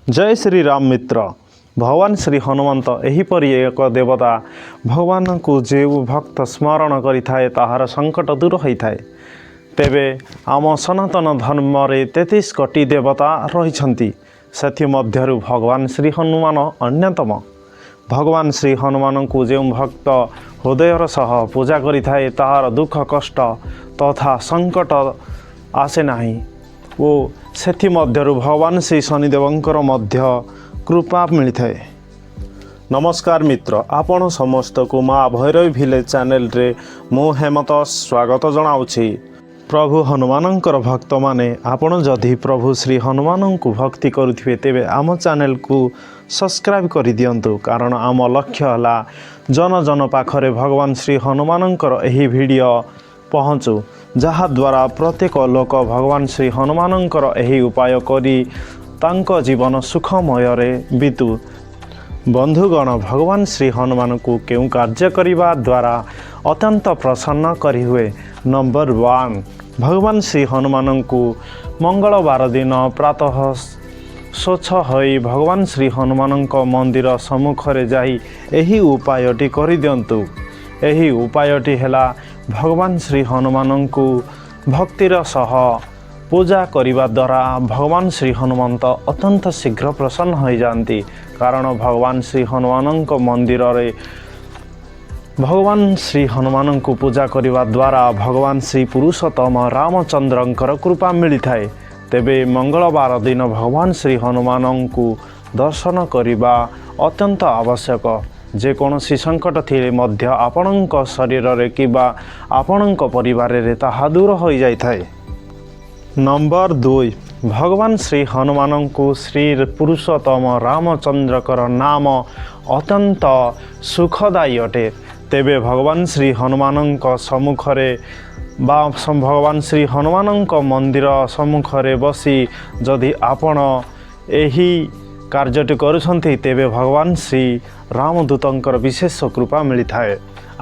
ଜୟ ଶ୍ରୀରାମ ମିତ୍ର। ଭଗବାନ ଶ୍ରୀ ହନୁମନ୍ତ ଏହିପରି ଏକ ଦେବତା, ଭଗବାନଙ୍କୁ ଯେଉଁ ଭକ୍ତ ସ୍ମରଣ କରିଥାଏ, ତାହାର ସଙ୍କଟ ଦୂର ହୋଇଥାଏ। ତେବେ ଆମ ସନାତନ ଧର୍ମରେ 33 କୋଟି ଦେବତା ରହିଛନ୍ତି। ସେଥିମଧ୍ୟରୁ ଭଗବାନ ଶ୍ରୀ ହନୁମାନ ଅନ୍ୟତମ। ଭଗବାନ ଶ୍ରୀ ହନୁମାନଙ୍କୁ ଯେଉଁ ଭକ୍ତ ହୃଦୟର ସହ ପୂଜା କରିଥାଏ, ତାହାର ଦୁଃଖ କଷ୍ଟ ତଥା ସଙ୍କଟ ଆସେ ନାହିଁ ଓ ସେଥିମଧ୍ୟରୁ ଭଗବାନ ଶ୍ରୀ ଶନିଦେବଙ୍କର ମଧ୍ୟ କୃପା ମିଳିଥାଏ। ନମସ୍କାର ମିତ୍ର, ଆପଣ ସମସ୍ତଙ୍କୁ ମା ଭୈରବୀ ଭିଲେଜ ଚ୍ୟାନେଲରେ ମୁଁ ହେମନ୍ତ ସ୍ୱାଗତ ଜଣାଉଛି। ପ୍ରଭୁ ହନୁମାନଙ୍କର ଭକ୍ତମାନେ, ଆପଣ ଯଦି ପ୍ରଭୁ ଶ୍ରୀ ହନୁମାନଙ୍କୁ ଭକ୍ତି କରୁଥିବେ, ତେବେ ଆମ ଚ୍ୟାନେଲକୁ ସବସ୍କ୍ରାଇବ୍ କରିଦିଅନ୍ତୁ। କାରଣ ଆମ ଲକ୍ଷ୍ୟ ହେଲା ଜନ ଜନ ପାଖରେ ଭଗବାନ ଶ୍ରୀ ହନୁମାନଙ୍କର ଏହି ଭିଡ଼ିଓ ପହଞ୍ଚୁ, ଯାହାଦ୍ୱାରା ପ୍ରତ୍ୟେକ ଲୋକ ଭଗବାନ ଶ୍ରୀ ହନୁମାନଙ୍କର ଏହି ଉପାୟ କରି ତାଙ୍କ ଜୀବନ ସୁଖମୟରେ ବିତୁ। ବନ୍ଧୁଗଣ, ଭଗବାନ ଶ୍ରୀ ହନୁମାନଙ୍କୁ କେଉଁ କାର୍ଯ୍ୟ କରିବା ଦ୍ୱାରା ଅତ୍ୟନ୍ତ ପ୍ରସନ୍ନ କରିହୁଏ? ନମ୍ବର 1, ଭଗବାନ ଶ୍ରୀ ହନୁମାନଙ୍କୁ ମଙ୍ଗଳବାର ଦିନ ପ୍ରାତଃ ସ୍ୱଚ୍ଛ ହୋଇ ଭଗବାନ ଶ୍ରୀ ହନୁମାନଙ୍କ ମନ୍ଦିର ସମ୍ମୁଖରେ ଯାଇ ଏହି ଉପାୟଟି କରିଦିଅନ୍ତୁ। ଏହି ଉପାୟଟି ହେଲା, ଭଗବାନ ଶ୍ରୀ ହନୁମାନଙ୍କୁ ଭକ୍ତିର ସହ ପୂଜା କରିବା ଦ୍ୱାରା ଭଗବାନ ଶ୍ରୀ ହନୁମନ୍ତ ଅତ୍ୟନ୍ତ ଶୀଘ୍ର ପ୍ରସନ୍ନ ହୋଇଯାଆନ୍ତି। କାରଣ ଭଗବାନ ଶ୍ରୀ ହନୁମାନଙ୍କ ମନ୍ଦିରରେ ଭଗବାନ ଶ୍ରୀ ହନୁମାନଙ୍କୁ ପୂଜା କରିବା ଦ୍ୱାରା ଭଗବାନ ଶ୍ରୀ ପୁରୁଷୋତ୍ତମ ରାମଚନ୍ଦ୍ରଙ୍କର କୃପା ମିଳିଥାଏ। ତେବେ ମଙ୍ଗଳବାର ଦିନ ଭଗବାନ ଶ୍ରୀ ହନୁମାନଙ୍କୁ ଦର୍ଶନ କରିବା ଅତ୍ୟନ୍ତ ଆବଶ୍ୟକ। ଯେକୌଣସି ସଙ୍କଟ ଥିଲେ ମଧ୍ୟ ଆପଣଙ୍କ ଶରୀରରେ କିମ୍ବା ଆପଣଙ୍କ ପରିବାରରେ ତାହା ଦୂର ହୋଇଯାଇଥାଏ। ନମ୍ବର 2, ଭଗବାନ ଶ୍ରୀ ହନୁମାନଙ୍କୁ ଶ୍ରୀ ପୁରୁଷୋତ୍ତମ ରାମଚନ୍ଦ୍ରଙ୍କର ନାମ ଅତ୍ୟନ୍ତ ସୁଖଦାୟୀ ଅଟେ। ତେବେ ଭଗବାନ ଶ୍ରୀ ହନୁମାନଙ୍କ ସମ୍ମୁଖରେ ବା ଭଗବାନ ଶ୍ରୀ ହନୁମାନଙ୍କ ମନ୍ଦିର ସମ୍ମୁଖରେ ବସି ଯଦି ଆପଣ ଏହି କାର୍ଯ୍ୟଟି କରୁଛନ୍ତି, ତେବେ ଭଗବାନ ଶ୍ରୀ ରାମଦୂତଙ୍କର ବିଶେଷ କୃପା ମିଳିଥାଏ।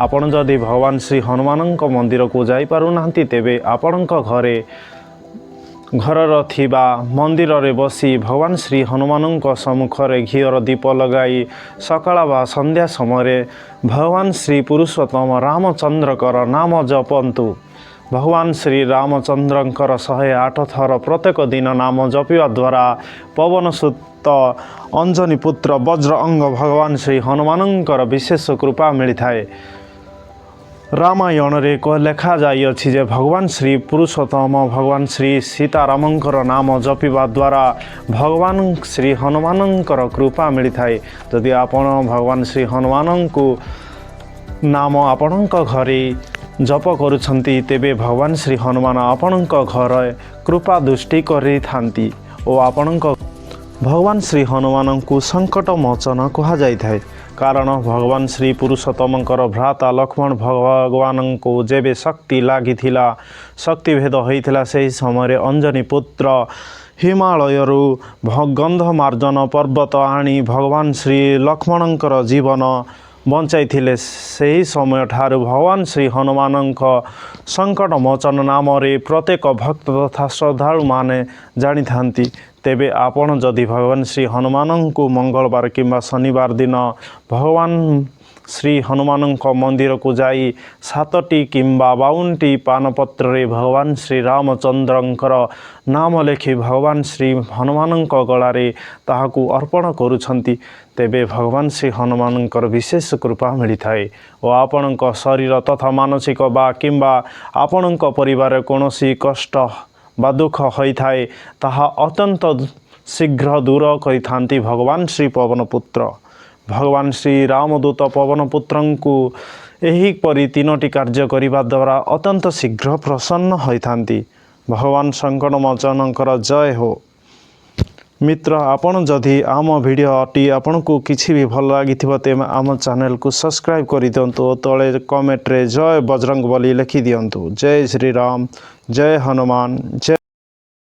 ଆପଣ ଯଦି ଭଗବାନ ଶ୍ରୀ ହନୁମାନଙ୍କ ମନ୍ଦିରକୁ ଯାଇପାରୁନାହାନ୍ତି, ତେବେ ଆପଣଙ୍କ ଘରର ଥିବା ମନ୍ଦିରରେ ବସି ଭଗବାନ ଶ୍ରୀ ହନୁମାନଙ୍କ ସମ୍ମୁଖରେ ଘିଅର ଦୀପ ଲଗାଇ ସକାଳ ବା ସନ୍ଧ୍ୟା ସମୟରେ ଭଗବାନ ଶ୍ରୀ ପୁରୁଷୋତ୍ତମ ରାମଚନ୍ଦ୍ରଙ୍କର ନାମ ଜପନ୍ତୁ। ଭଗବାନ ଶ୍ରୀ ରାମଚନ୍ଦ୍ରଙ୍କର 108 ଥର ପ୍ରତ୍ୟେକ ଦିନ ନାମ ଜପିବା ଦ୍ୱାରା ପବନ ସୁତ ଅଞ୍ଜନୀ ପୁତ୍ର ବଜ୍ର ଅଙ୍ଗ ଭଗବାନ ଶ୍ରୀ ହନୁମାନଙ୍କର ବିଶେଷ କୃପା ମିଳିଥାଏ। ରାମାୟଣରେ ଲେଖାଯାଇଅଛି ଯେ ଭଗବାନ ଶ୍ରୀ ପୁରୁଷୋତ୍ତମ ଭଗବାନ ଶ୍ରୀ ସୀତାରାମଙ୍କର ନାମ ଜପିବା ଦ୍ୱାରା ଭଗବାନ ଶ୍ରୀ ହନୁମାନଙ୍କର କୃପା ମିଳିଥାଏ। ଯଦି ଆପଣ ଭଗବାନ ଶ୍ରୀ ହନୁମାନଙ୍କୁ ନାମ ଆପଣଙ୍କ ଘରେ ଜପ କରୁଛନ୍ତି, ତେବେ ଭଗବାନ ଶ୍ରୀ ହନୁମାନ ଆପଣଙ୍କ ଘରେ କୃପା ଦୃଷ୍ଟି କରିଥାନ୍ତି ଓ ଆପଣଙ୍କ ଭଗବାନ ଶ୍ରୀ ହନୁମାନଙ୍କୁ ସଙ୍କଟ ମୋଚନ କୁହାଯାଇଥାଏ। କାରଣ ଭଗବାନ ଶ୍ରୀ ପୁରୁଷୋତ୍ତମଙ୍କର ଭ୍ରାତା ଲକ୍ଷ୍ମଣ ଭଗବାନଙ୍କୁ ଯେବେ ଶକ୍ତି ଲାଗିଥିଲା, ଶକ୍ତିଭେଦ ହୋଇଥିଲା, ସେହି ସମୟରେ ଅଞ୍ଜନୀ ପୁତ୍ର ହିମାଳୟରୁ ଗନ୍ଧମାର୍ଦ୍ଦନ ପର୍ବତ ଆଣି ଭଗବାନ ଶ୍ରୀ ଲକ୍ଷ୍ମଣଙ୍କର ଜୀବନ ବଞ୍ଚାଇଥିଲେ। ସେହି ସମୟଠାରୁ ଭଗବାନ ଶ୍ରୀ ହନୁମାନଙ୍କ ସଙ୍କଟ ମୋଚନ ନାମରେ ପ୍ରତ୍ୟେକ ଭକ୍ତ ତଥା ଶ୍ରଦ୍ଧାଳୁମାନେ ଜାଣିଥାନ୍ତି। ତେବେ ଆପଣ ଯଦି ଭଗବାନ ଶ୍ରୀ ହନୁମାନଙ୍କୁ ମଙ୍ଗଳବାର କିମ୍ବା ଶନିବାର ଦିନ ଭଗବାନ ଶ୍ରୀ ହନୁମାନଙ୍କ ମନ୍ଦିରକୁ ଯାଇ ସାତଟି କିମ୍ବା 52ଟି ପାନପତ୍ରରେ ଭଗବାନ ଶ୍ରୀ ରାମଚନ୍ଦ୍ରଙ୍କର ନାମ ଲେଖି ଭଗବାନ ଶ୍ରୀ ହନୁମାନଙ୍କ ଗଳାରେ ତାହାକୁ ଅର୍ପଣ କରୁଛନ୍ତି, ତେବେ ଭଗବାନ ଶ୍ରୀ ହନୁମାନଙ୍କର ବିଶେଷ କୃପା ମିଳିଥାଏ ଓ ଆପଣଙ୍କ ଶରୀର ତଥା ମାନସିକ ବା କିମ୍ବା ଆପଣଙ୍କ ପରିବାରରେ କୌଣସି କଷ୍ଟ ବା ଦୁଃଖ ହୋଇଥାଏ, ତାହା ଅତ୍ୟନ୍ତ ଶୀଘ୍ର ଦୂର କରିଥାନ୍ତି ଭଗବାନ ଶ୍ରୀ ପବନପୁତ୍ର। ଭଗବାନ ଶ୍ରୀ ରାମଦୂତ ପବନପୁତ୍ରଙ୍କୁ ଏହିପରି ତିନୋଟି କାର୍ଯ୍ୟ କରିବା ଦ୍ୱାରା ଅତ୍ୟନ୍ତ ଶୀଘ୍ର ପ୍ରସନ୍ନ ହୋଇଥାନ୍ତି। ଭଗବାନ ସଙ୍କଟମୋଚନଙ୍କର ଜୟ ହୋ। ମିତ୍ର, ଆପଣ ଯଦି ଆମ ଭିଡ଼ିଓଟି ଆପଣଙ୍କୁ କିଛି ବି ଭଲ ଲାଗିଥିବ, ତେବେ ଆମ ଚ୍ୟାନେଲକୁ ସବସ୍କ୍ରାଇବ୍ କରିଦିଅନ୍ତୁ ଓ ତଳେ କମେଣ୍ଟରେ ଜୟ ବଜରଙ୍ଗ ବଲି ଲେଖିଦିଅନ୍ତୁ। ଜୟ ଶ୍ରୀରାମ, ଜୟ ହନୁମାନ, ଜୟ।